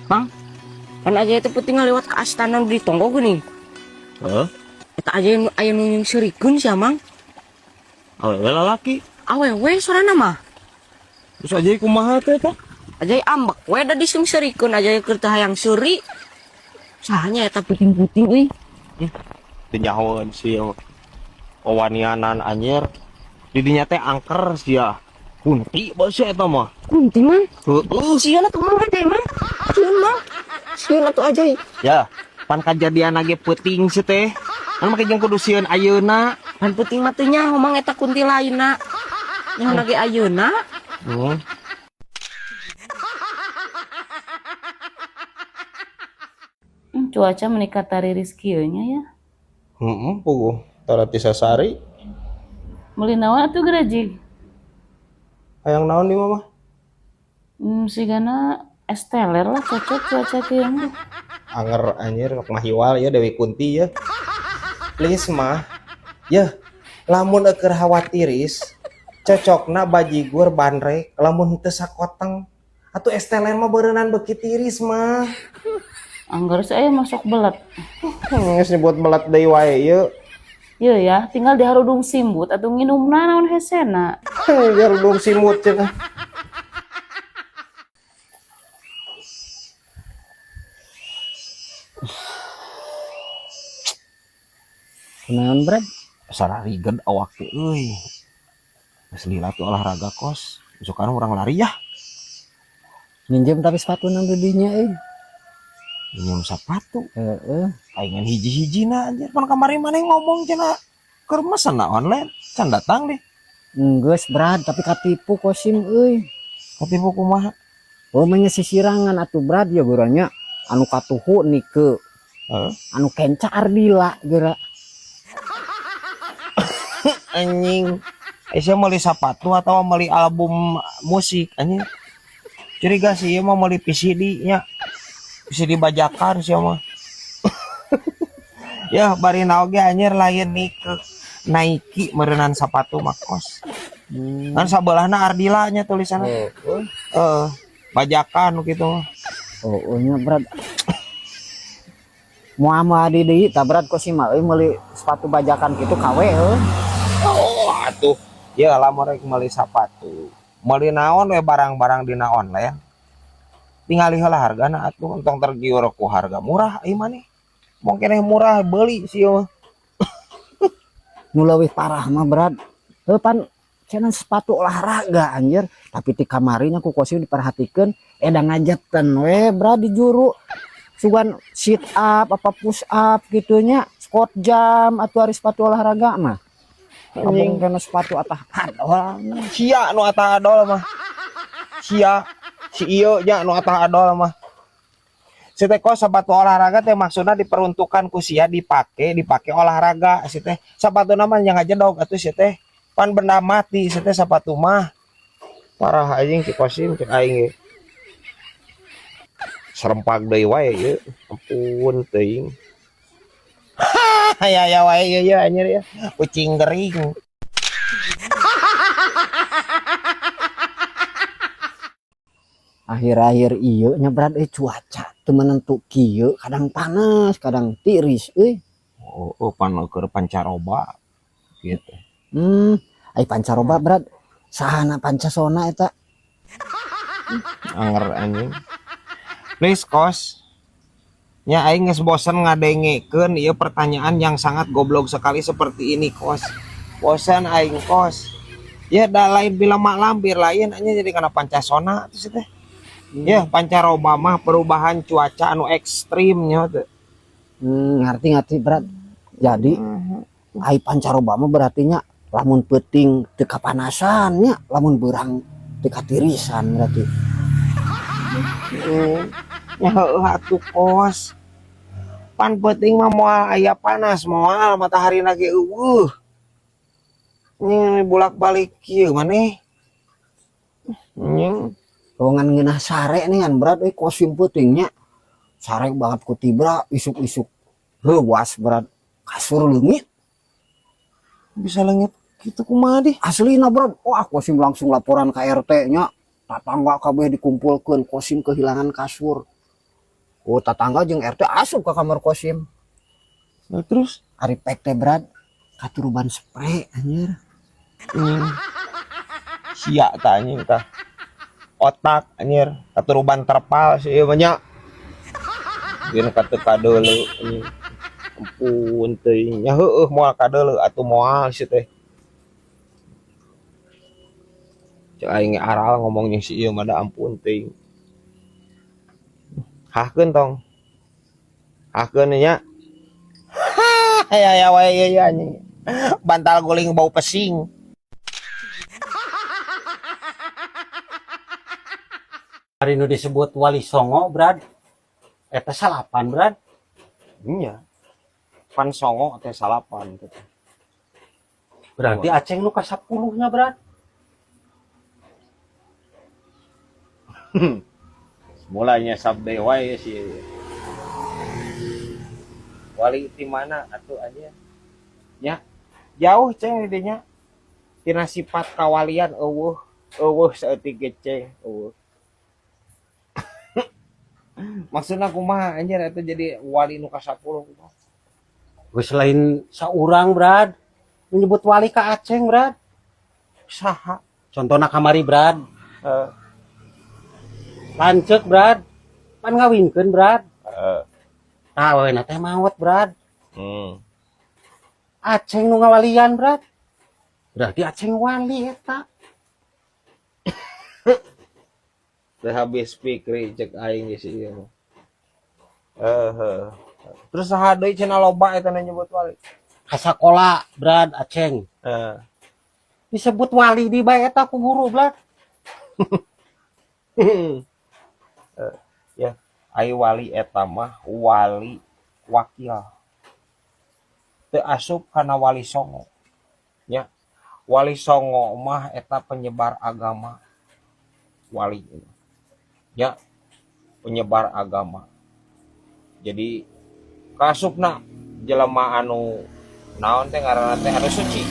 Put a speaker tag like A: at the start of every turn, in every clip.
A: Mang, kan aja itu penting lewat ke astana di tonggo gini.
B: Heeh.
A: Eta aja nu aya nu nyengserikeun sia, Mang.
B: Awewe lalaki.
A: Awewe sorana mah.
B: Terus aja kumaha teh eta?
A: Aja ambek we da disengserikeun aja keur teu hayang seuri. Sahanya eta puting-puting euy.
B: Teu nyahoeun sia. Wawanianan anjir. Di dinya teh angker sia. Kunti bae sia eta mah.
A: Kunti, Mang.
B: Heeh.
A: Sieun atuh Mang aja, Mang. Sieun, Mang. Sieun atuh aja.
B: Ya, pan kajadian ge peuting sih teh. Kan make jeung kudu sieun ayeuna.
A: Pan peuting mah teu nyaho, Mang, eta kunti lainna. Nyaho ge ayeuna.
C: Cuaca menikah tariris kieu nya ya.
B: Heeh, puguh. Tara ti sasari.
C: Meuli naon atuh gerajig?
B: Hayang naon di mama?
C: Sigana es teler lah cocok cuaca kieu mah.
B: Anger anjir rek mahiwal ya Dewi Kunti ya. Please mah. Yeuh, lamun eueuh hawa tiris, cocokna bajigur bandrek lamun henteu sakoteng. Atuh es teler mah beureunan beuki tiris mah.
C: Anggar saya masuk belet.
B: Geus nyebut belet deui wae ieu.
C: Ieu ya, tinggal diharudung simbut atuh nginumna naon hesena.
B: Diharudung simbut cenah.
D: Kunaon, Brad?
B: Sararigeun awak teh euy. Geus lila tuh olahraga kos. Besokan urang lari ya.
D: Minjem tapi sepatu nang di dinya euy.
B: Minjem sepatu.
D: Heeh.
B: Aing hiji-hijina anjir pan kamari maneh ngomong cenah keur mesen na online can datang deh.
D: Enggeus, Brad, tapi katipu Kosim euy.
B: Katipu kumaha?
D: Oh, mah nya sisirangan atuh, Brad, ya guranya anu katuhu nike.
B: Heeh.
D: Anu kenca Ardila geura.
B: Anjing. Aisyah meuli sepatu atau meuli album musik anjing. Curiga sih ieu mah meuli VCD nya. VCD bajakan sih mah. Ya bari naoge anjir lain Nike Nike meureunan sepatu mah kos. Kan sabelahna Ardila nya tulisanna.
D: Heeh.
B: Heeh, bajakan gitu mah.
D: Oh, nya Brad. Moal moal di deui tah Brad Kosim mah euy meuli sepatu bajakan kitu KW heuh.
B: Oh, atuh. Ya lamun rek meuli sepatu. Meuli naon we barang-barang dina online. Tingali heula hargana atuh entong tergiur ku harga murah ieu maneh. Mungkin yang murah beli sih mah.
D: Nu leuwih parah mah Brad. Heuh pan cenah sepatu olahraga anjir, tapi ti kamari nya ku Kosim diperhatikeun edan ngajeten we Brad di juru. Sugan sit up apa push up gitu nya, squat jam atuh ari sepatu olahraga mah.
B: Anjing.
D: Abong kana sepatu atah adol.
B: Sia nu atah adol mah. Sia si ieu nya nu atah adol mah. Si teh kos sepatu olahraga teh maksudna diperuntukkan ku sia dipake olahraga si teh. Sepatu mah yang ngajedog atuh si teh. Pan benda mati si teh sepatu mah. Parah anjing si Kosim cek aing ge. Serempak deui wae ieu. Ampun teuing. Ya ya wae ieu ya anjir ya. Kucing gering.
D: Akhir-akhir ieu nya Brad euy cuaca teu menentu kieu, kadang panas, kadang tiris euy.
B: Oh, oh pan keur pancaroba gitu.
D: Ai pancaroba Brad, sahana pancasona eta?
B: Anger anjing. Please kos. Nya aing geus bosen ngadengekeun ieu pertanyaan yang sangat goblok sekali seperti ini kos. Bosen aing kos. Ya da lain bila mak lampir lain anjing jadi kana pancasona atuh teh. Ya pancaroba mah perubahan cuaca anu ekstrimnya teh.
D: Ngerti Brad. Jadi ai pancaroba mah berarti nya lamun peuting teu kapanasan nya, lamun beurang teu katirisan berarti.
B: Ya heueuh atuh kos. Pan peuting mah moal aya panas, moal matahari ge eueuh. Nying bolak-balik kieu maneh. Nying
D: Ruangan ngeunah sare nih kan Brad euy Kosim peutingnya. Sare banget ku tibra isuk-isuk. Leuwas Brad. Kasur leungit.
B: Bisa leungit kitu kumaha dih?
D: Aslina Brad. Wah Kosim langsung laporan ke RT nya. Tetangga kabeh dikumpulkeun Kosim kehilangan kasur. Ku tatangga jeung RT asup ka kamar Kosim.
B: Nah, terus
D: Ari pek teh, Brad, katuruban spray anjir.
B: Sia tah anjing tah. Otak anjir, katuruban terpal sih ieu banyak. Dieun ka teu kadeuleu anjing. Ampun teuing nya heueuh moal kadeuleu atuh moal si teh. Cek aing ge aral ngomong jeung si ieu mah da ampun teuing. Hahkeun tong. Hahkeun nya. Ya ya wae ieu ya anjing. Bantal guling bau pesing.
E: Hari nu disebut Wali Songo, Brad. Eta salapan, Brad.
B: Nya. Pan songo teh salapan teh.
E: Berarti Aceng nu ka 10 nya, Brad.
B: Mulanya sabde wae sih. Wali di mana atuh aja. Nya. Jauh ceng di dinya. Tina sifat kawalian eueuh, eueuh saeutik ge ceng, eueuh. Maksudna kumaha anjir eta jadi wali nu ka-10 kumaha?
E: Geus lain saurang, Brad. Menyebut wali ka Aceng, Brad.
B: Saha?
E: Contohna kamari, Brad.
B: Heeh.
E: Lanceuk, Brad. Pan ngawinkeun, Brad.
B: Heeh.
E: Tah awena teh maot, Brad. Aceng nu ngawalian, Brad. Berarti Aceng wali eta.
B: Teu habis pikir cek aing geus ieu mah. Heeh. Terus saha deui cenah loba eta nu nyebut wali?
E: Ka sakola, Brad, Aceng.
B: Heeh.
E: Disebut wali di bae eta ku guru, Brad.
B: Ya, ai wali eta mah wali wakil. Teu asup kana wali songo. Nya. Wali songo mah eta penyebar agama. Wali. Ya, penyebar agama. Jadi kasupna jelema anu naon teh ngaranna teh anu suci.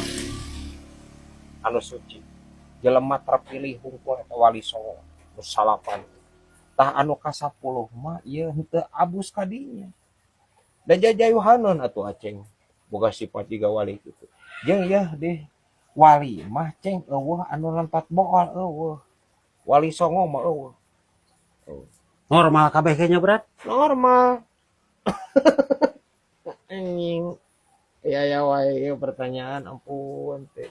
B: Anu suci. Jelema terpilih hungkul eta wali songo nu salapan. Tah anu ka-10 mah ieu henteu abus ka dinya. Da jajayuhaneun atuh Aceng boga sifat jiga wali kitu. Jeung yeuh deh wali mah ceng eueuh anu lentot bool eueuh. Wali songo mah eueuh.
E: Normal kabeh kayaknya, Brad.
B: Normal. Anjing. Ya ya wae ieu pertanyaan ampun teh.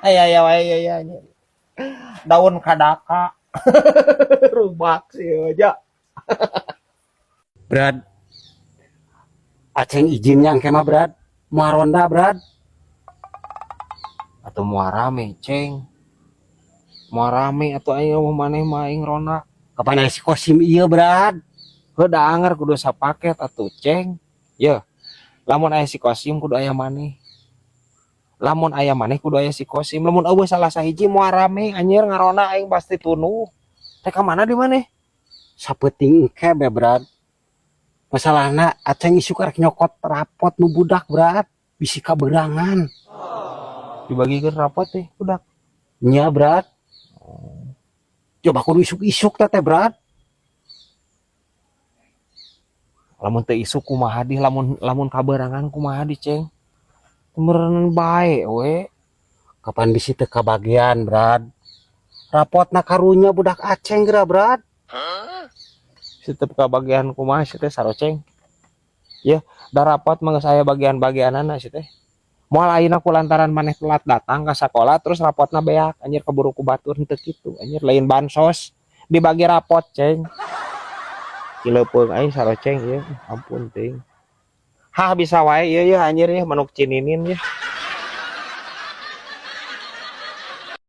B: Ya ya wae ya ya anjing. Daun kadaka. Rubak sih aja.
E: Brad. Aceng izinnya engke mah, Brad. Moal ronda, Brad.
B: Atau moal rame, Ceng. Moal rame atuh aing mah maneh mah aing ronda.
E: Kapan aya si Kosim ieu, Brad?
B: Heuh da anger kudu sapaket atuh, Ceng. Yeuh. Lamun aya si Kosim kudu aya maneh. Lamun aya maneh kudu aya si Kosim. Lamun eueuh salah sahiji moal rame anjir ngaronda aing pasti tunuh. Teh ka mana di maneh?
E: Sapeuting engke be, Brad. Masalahna Aceng isuk arek nyokot rapot nu budak, Brad. Bisi kaberangan.
B: Dibagikeun rapot teh budak.
E: Nya, Brad. Coba kudu isuk-isuk teh teh, Brad.
B: Lamun teu isuk kumaha di, lamun kaberangan kumaha di, Ceng? Meureun bae we.
E: Kapan bisi teu kabagian, Brad? Rapotna karunya budak Aceng geura, Brad.
B: Setiap kabagian kumaha sih teh saroceng. Ya, da rapot mah geus aya bagian-bagianana sih teh. Moal ayeuna ku lantaran maneh telat datang ka sakola terus rapotna beak anjir keburu ku batur henteu kitu anjir lain bansos dibagi rapot, Ceng. Cileupeung aing saroceng ieu, ampun teuing. Hah bisa wae ieu yeuh anjir yeuh manuk cininin yeuh.